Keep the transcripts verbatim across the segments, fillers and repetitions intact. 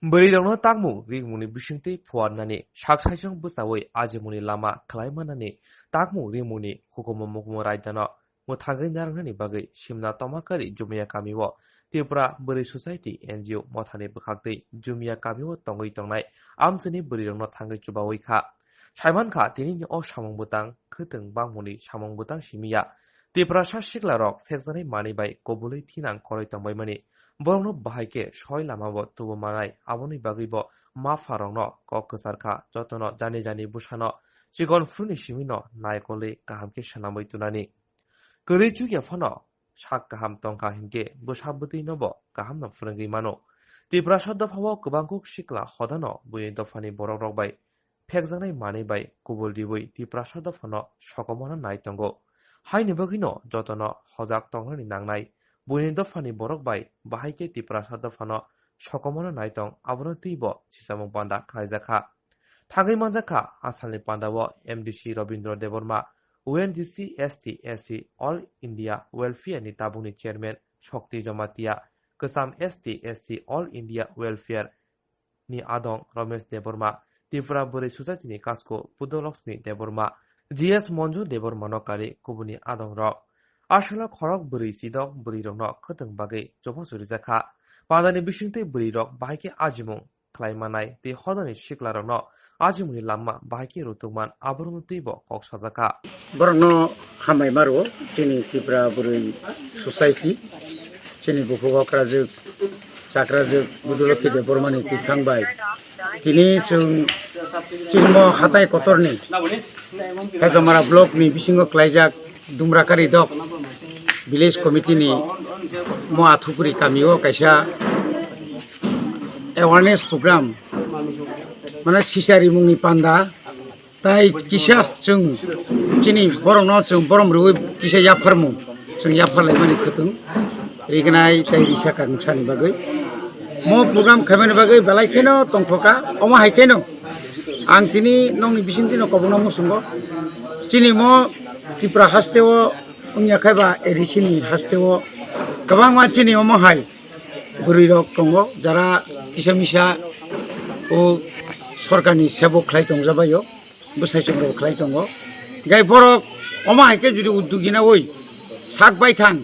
Bwrwirokno takmung ringmungni bisingtwi phuarnani, sak saichung bwchaui ajimungni lama khlai mannani, takmung ringmungni hukumu mukumu raidano mwthangwi narwknani bagwi simna tomakari Jumia kamio Tripura Bwrwi Society N G O mothani bwkhaktwi Jumia kamio tongwi tongnai amchaini bwrwirokno thangwi chubaui kha. Saimankha, tinini o samung bwtang khwtwng bangmungni samung bwtang simi ya. Tiprasa siklarok phekjaknai manwi bai kubulwi thinang koroi tongbaimani. Borokno bahai khe soi lamao tubu manai, aboni bagwibo mapharokno kok kwchar kha, jotono jani jani bwsano chikon phuruni simino naikolwi kaham khe swnamwi tunani. Kwrwi chukya phano sak kaham tongkha hinkhe bwsa bwtwinobo kahamno phwrwngwi mano. Tiprasa dophao kwbang kuk sikla hodano buini dophani borokrok bai phekjaknai manwi bai kubul riui Tiprasa dophano sokomorna nai tongo. Haini bagwino jotono hojak tongnani nangnai. Buini dophani borok bai bahai khe Tiprasa dophano sokomorna nai tong, abono twibo sisamung panda khlaijakha. Thangwi manjakha, asalni pandao M D C Robindra Debbarma, U N G C S T S C All India Welfare ni tabukni chairman Shakti Jamatia, kwcham S T S C All India Welfare ni adong Ramesh Debbarma, Tripura Bwrwi Society ni kasko Pudo Lakshmi Debbarma, G S Monju Debbarma no kari kubuni adong rok. Asalo khorok bwrwi chidok bwrwi rokno khwtwng bagwi chubachu rijak kha. Pandani bisingtwi bwrwi rok bahai khe ajimung khlai manai tei hodani sikla rokno ajimungni lama bahai khe rwtwk man, aborokno twibo kok sajak kha. Borokno hambai ma rwo chini Tripura Bwrwi Society, chini bukhuk okrajwk, chakrajwk Budulokhi Debbarmani twiphang bai. Tini chwng chini mo hatai kotorni Hejamara block ni bisingo klaijak Dumrakari dok village committee ni mo Athupuri kamio kaisa awareness program, mane sisa rimungni panda. Tai kisa chwng chini borokno chwng borom rwui kisa yapharmung chwng yapharlaimani khwtwng rignai tai risa kangsa ni bagwi. Mo program khaimani bagwi belai kheno tongkhoka, omo hai kheno ang tini nokni bisingtwi no kobokno muchungo. Chini mo Tripura haste o wngya khai ba A D C ni haste o kwbangma chini omo hai bwrwi rok tongo, jara kisa misa o sorkar ni sebo khlai tongjabaio. Bwsai chwng rok khlai tongo. Gai borok omo hai khe jodi uddog gina oi sak bai thang,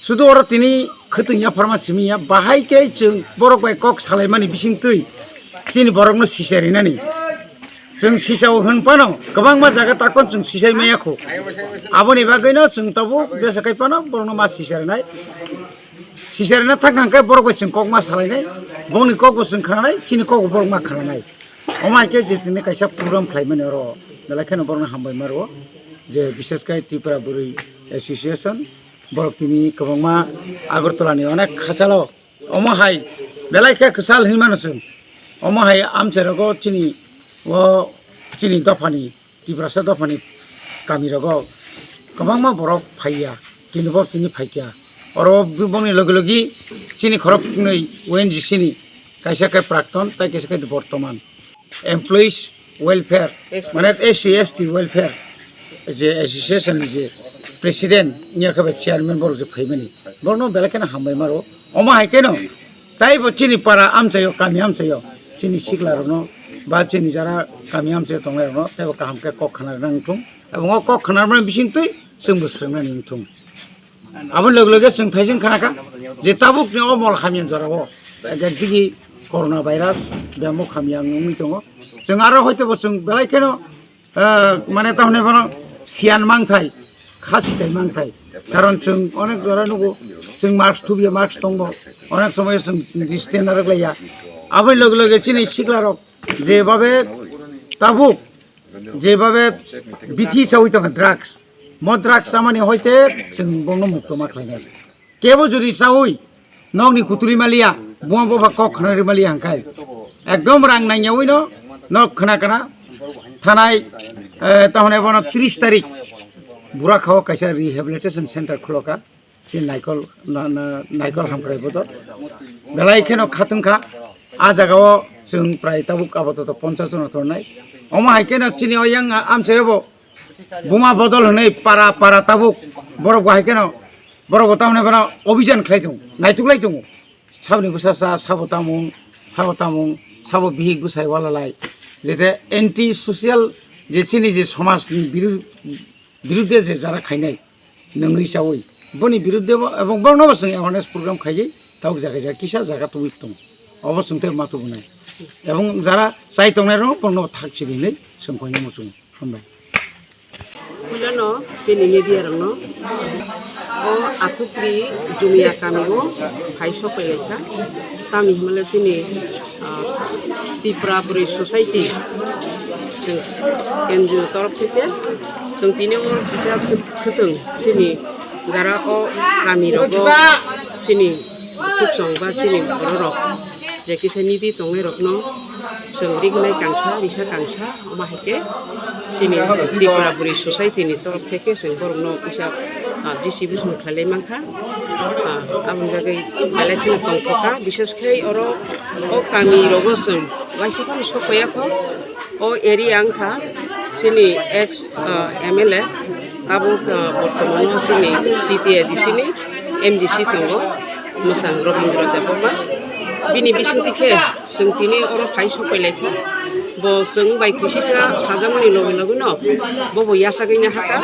sudu oro tini khwtwng yapharma simi ya, bahai khe chwng borok bai kok salaimani bisingtwi chini borokno sisa rinani. Chwng sisa o hwn phano kwbangma jaga takon chwng sisai maya kho. Aboni bagwino chwng tabuk jesa khai phano borokno ma sisa rinai. Sisa rina thang thang khe borok bai chwng kok ma salainai, bongni kok bo chwng khnanai, chini kok bo borok ma khnanai. Omo hai khe je tini kaisa program khlaimani oro belai kheno borokno hambai ma rwo, je bishes khai Tripura Bwrwi Association, borok tini kwbangma Agartala ni onek khachalo omo hai belai khe kwchal hinwi mano chwng. Omo hai amchai rogo chini o chini dophani Tiprasa dophani kami rogo kwbangma borok phaiya, kintu bo tini phaikya. Oro bongni logi logi chini khorok nwi O N G C ni kaisa khe prakton tai kaisa khe bortoman employees welfare, mane S C S T welfare je association ni je president wngya khe bai chairman borok je phaimani, borokno belai kheno hambai maro. Omo hai kheno taibo chini para amchaio, kami amchaio, chini sikla rokno ba chini jara kami amchaio tongnai rokno taibo kaham khe kok khna rwna wngthung. Abo kok khna rwmani bisingtwi chwngbo swrwngna wngthung. Aboni loge loge chwng thaising khna kha je tabuk ni o mol hamya jora o digi corona virus bemuk hamya wngwi tongo. Chwng aro hoito bo chwng belai kheno ah, mane tamni bono siyan mangthai, kha sitai mangthai. Karon chwng onek jora nugo, chwng mask thubya, mask tongbo, onek somoy chwng distance narwk laiya. Aboni loge loge chini sikla rok jebabe tabuk, jebabe bithi chawi tongo drugs, mo drugs chamani hoite chwng bono mukto ma khlainai. Kebo jodi chawi nokni kutuli maliya, buma bupha kok khna ri maliya hwnkhai ekdom rang nangyawi no nok khna khna thanai, eh, tahone bono tris tarik Burakhao kaisa rehabilitation center khuloka, chini Naikol na, na, Naikol Hamkrai bodol belai kheno khatungkha. A jagao chwng prai tabuk apatot ponchash jona tongnai. Omo hai kheno chini o yang amchaio bo buma bodol hwnwi para para tabuk borok bo hai kheno borok bo tamni bono obijan khlai tongo, naituk lai tongo. Saboni bwsa cha sabo tamung sabo tamung, sabo bihik bwsai walalai, jete anti social, je chini je somaj ni biru-, birudde je jara khainai, nungwi chawi, boni birudde bo, ebong borokno bo chwng awareness program khaiwi, tabuk jaga jaga kisa jaga tubui tongo, obo chwng tei ma tubunai, ebong jara chai tongnai rok borokno bo thak chiri hinwi chwng khainai muchungo. Hambai. Puilano chini media rokno o Athukri Jumia kamio phai sopai laikha. Tamni hwnle chini, ah, Tripura Bwrwi Society, chwng N G O torof theke chwng tini o kisa khwtwng chini jara o kami rogo chini bukhuk chwng ba chini bororok je kisa nidi tongnai rokno chwng rignai kangsa, risa kangsa, omo hai khe chini Tripura Bwrwi Society ni torof theke chwng borokno kisa, ah, J C B song khlailai mankha. Ah, aboni bagwi belai kheno tongthokha, bishes khe oro o kami rogo chwng waisa phano sok paiya kho. O area wngkha chini ex, ah, M L A, tabuk, ah, bortomano chini T T A D C ni M D C tongo, mwsang Robindra Debbarma. Bini bisingtwi khe chwng tini oro phai sopai laikha. Bo chwng bai kisisa sajakmani logi logi no bo bo yachagwi nahakha.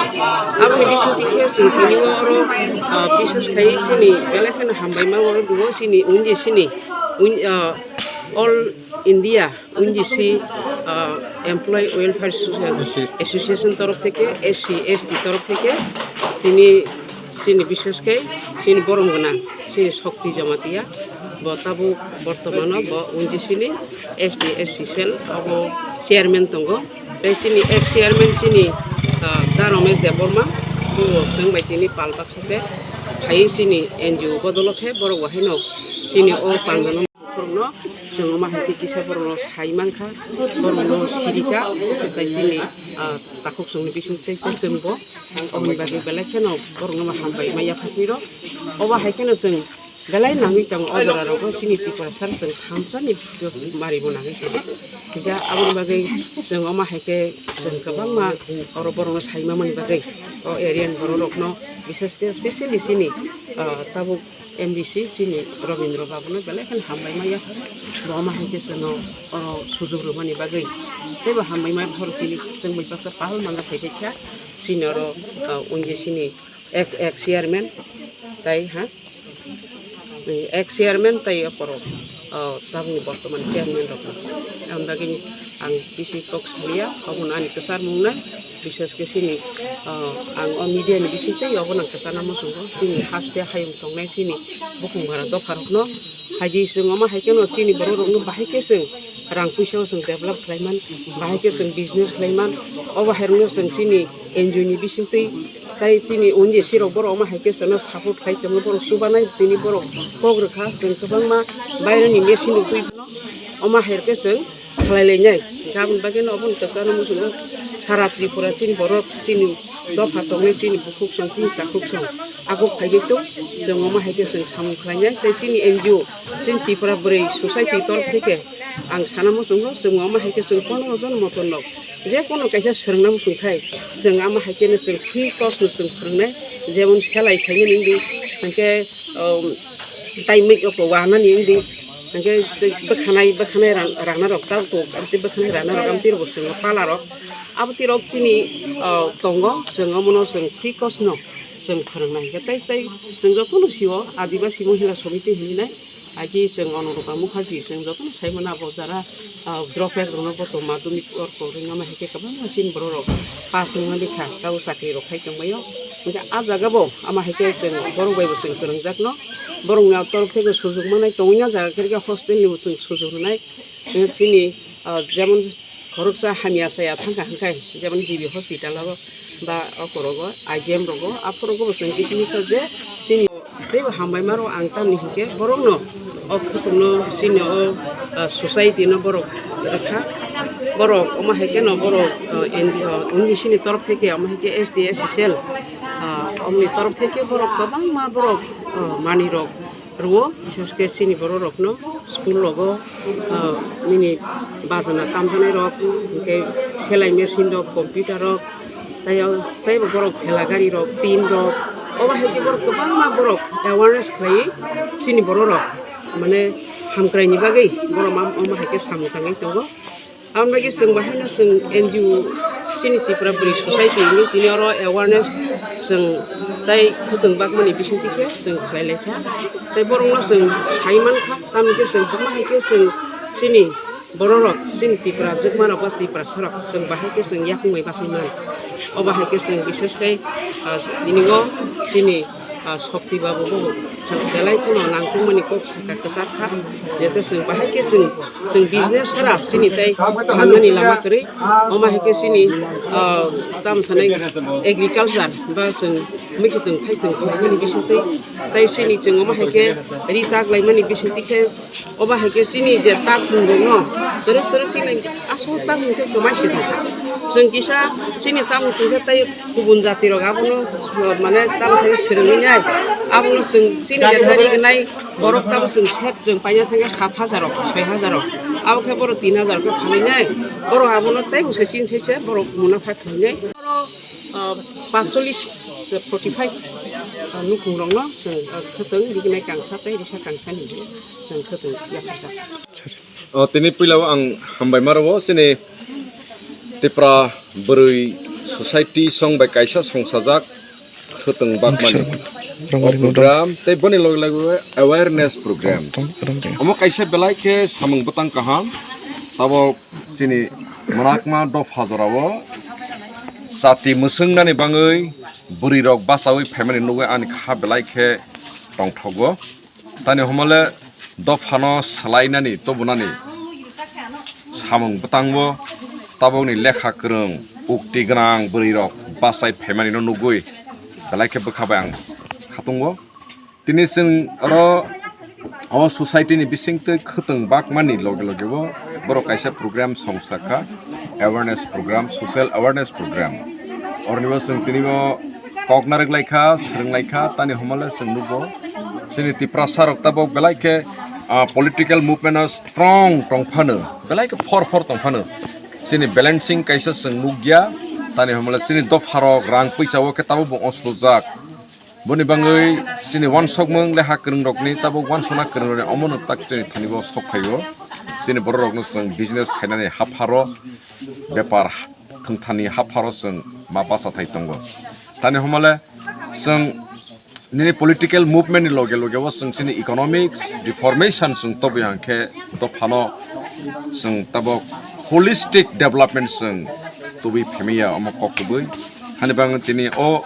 Aboni bisingtwi khe chwng tini oro, ah, bisas khai chini belai kheno hambai ma oro duo chini unji chini un-, ah, All India N G C, ah, Employee Welfare Association, Association torof theke, S C, S T torof theke, tini chini bishes khe chini borom gwnang, chini Shakti Jamatia, bo tabuk bortomano bo N G C ni S T, S C cell abo chairman tongo. Tei chini ex chairman chini, ah, Da Ramesh Debbarma, bo chwng bai tini pal baksa khe phai chini N G O bodolo khe borok bo haino chini o pandano. Borokno chwng omo hai khe kisa borokno sai mankha, borokno sirika, tei chini, ah, takhuk chwngni bising tei chwngbo oboni bagwi belai kheno borokno hambai ma yapha phiro. Obo hai kheno chwng belai nangwi tongo o jora rogo chini Tiprasa chwng thamsani mari bo nangwi tongo. Hingkhe aboni bagwi chwng omo hai khe chwng kwbangma oro borokno sai mamani bagwi o area ni borok rokno, bishes khe specially chini, ah, tabuk M D C chini Robindra Babu no belai kheno hambai maya. Bo omo hai khe chwngno oro sujuk rwmani bagwi teibo hambai maya pharo chini chwng bai baksa pal mangya phai khe kha chini oro, ah, N G C ni ek, ek chairman tai ha, ek chairman tai aporok, ah, tabuk bortoman chairman rok. Ang bagwi ang bisi kok salia, obono ani kwchar mung nai. Bishes khe chini, ah, ang o media ni bising tei obo nang kwchana muchungo, chini haste hayung tongnai chini bukhung bara dopha rokno. Haidi chwng omo hai kheno chini borok rokno bahai khe chwng rang puisa o chwng develop khlai man, bahai khe chwng business khlai man, obo hai rokno chwng chini N G O ni bising twi tai chini N G C rok borok omo hai khe chwngno support khlai tongo, borok chubanai tini borok kok rwkha, chwng kwbangma baireni machine rok twi phano omo hai khe chwng khlai lainai. Aboni bagwi no obono kwcharo muchungo sara Tripura chini borok chini dopha tongnai chini bukhuk song chini takhuk song aguk phaiwi tong, chwng omo hai khe chwng samung khlainai tei chini N G O chini Tripura Bwrwi Society torof theke ang sana muchungo chwng omo hai khe chwng pondro jon moton rok je kono kaisa swrwngna muchung khai chwng omo hai khe no chwng free course no chwng phwrwngnai, jemon selai khainani wngdi, hwnkhe, um, tai mik rok wanani wngdi, hwnkhe tei bwkhanai, bwkhanai ran-, rana rok ta tok, amtwi bwkhanai rana rok amtwi rok bo chwngno pala rok. Abo twi rok chini, o, tongo, chwng omono chwng free course no chwng phwrwngnai. Hwnkhe tei, tei chwng jotono sio Adibasi Mohila Somiti hinwi nai, agi chwng Anurupa Mukherjee, chwng jotono sai mano abo jara, ah, drop out rokno bo to madhyamik orko rwngma hai khe kwbangma chini borok rok pass wngma lekha, tabuk chakri rok khai tongbaio. Hwnkhe ah jaga bo ama hai khe chwng borok bai bo chwng kwrwngjakno, borokni torof theke sujuk manai tongwi na jaga khe hostel ni bo chwng sujuk rwnai. Chini, ah, jemon khoroksa hamya chaya thangkha hwnkhe, jemon G B hospital o ba okorogo, I G M rogo, aphorogo bo chwng kisa misa je chini teibo hambai maro ang tamni hinkhe borokno o khutungno chini o, ah, society no borok rwkha. Borok omo hai kheno borok, ah, N G O, N G C ni torof theke omo hai khe S T S C cell, ah, omni torof theke borok kwbangma borok, ah, manwi rok rwo, bises khe chini borok rokno school rogo, ah, nini bajana tamjanai rok, hwnkhe selai machine rok, computer rok, tei o, teibo borok thela gari rok, tin rok, obo hai khe borok kwbangma borok awareness khlaiwi chini borok rok, mane, Hamkraini bagwi borok ma-, omo hai khe samung tangwi tongo. Aboni bagwi chwng bahaino chwng N G O chini Tripura Bwrwi Society hinwi tini oro awareness chwng tei khwtwng bakmani bisingtwi khe chwng khlai lai kha. Tei borokno chwng sai man kha, tamni khe chwng omo hai khe chwng chini bororok, chini Tripura jwkmarok ba Tiprasarok chwng bahai khe chwng yakung bai bachai man. Obo hai khe chwng bishesh khe, ah, tini o chini ah, Shakti Babu bo belai kheno nangkukmani kok sakha kwchak kha, jete chwng bahai khe chwng, chwng business sara chini tei thangnani lama kwrwi, omo hai khe chini, ah, tamo sanai agriculture ba chwng mwkhwtwng thaitwng khlaimani bisingtwi, tei chini chwng omo hai khe ri tak laimani bisingtwi khe, obo hai khe chini je tak thwng rok no, twrwk twrwk chini aswk tak thwng khe kwmai se thang kha. Chwng kisa chini tak thwng khe tei kubun jati rok abono, mane tak thwng swrwngwi nai. Abono chwng chini je thani gwnai borok tamo chwng set chwng paina thang khe sat hajar rok, soi hajar rok. Abo khe borok tin hajar khe phalwi nai. Borok abono tei bo se chini sai se borok munapha khlai nai. Oro, ah, paanchchollish, forty five, ah, nukhung rok no chwng, ah, khwtwng rignai kangsa tei risa kangsa ni. Chwng khe tong yapharjak. O, tini puila o ang hambai ma rwo, chini Tipra Bwrwi Society song bai kaisa songsajak khwtwng bakmani o program, tei boni loge loge awareness program. Omo kaisa belai khe samung bwtang kaham, tabok chini mwnakma dopha jorao chati mwswngnani bangwi bwrwi rok bachaui phaimani nugwi ani kha belai khe tongthogo. Tani homole dophano swlainani tobonani samung bwtangbo tabokni lekha kwrwng, ukti gwnang bwrwirok bachai phaimanino nugwi belai khe bwkha bai ang khatungo. Tini chwng oro o society ni bisingtwi khwtwng bakmani loge loge bo borok kaisa program songsa kha, awareness program, social awareness program. Oroni bo chwng tini bo kok narwk lai kha, swrwng lai kha, tani homole chwng nugo. Chini Tiprasa rok tabok belai khe, ah, political movement o strong tong phano, belai khe phor phor tong phano. Chini balancing kaisa chwng nukya, tani homole chini dopha rok rang puisa o khe tabok bo oslojak. Boni bangwi chini wansokmung leha kwrwng rokni tabok wansokna kwrwng rokni omono tak chini thani bo sok phaio. Chini borok rokno chwng business khainani hapharo bepar thwngthani hapharo chwng ma bacha thai tongo. Tani homole chwng nini political movement ni loge loge o chwng chini economic reformation chwng tobwi hwnkhe dophano chwng tabok holistic development chwng tubui phemiya omo kok kubui. Hani bang tini o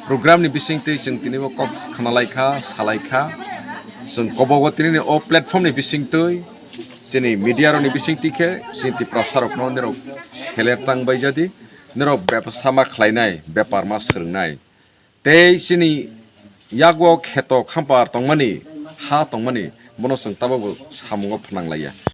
program ni bisingtwi chwng tini o kok khna lai kha, sa lai kha. Chwng kobogo tini o platform ni bisingtwi chini media rok ni bisingtwi khe chini Tiprasa rok no nirok seler tang bai jadi, nirok bebsa ma khlai nai, bepar ma swrwng nai. Tei chini yago kheto khampar tongmani, ha tongmani, bono chwng tabok bo samungo phnang laiya.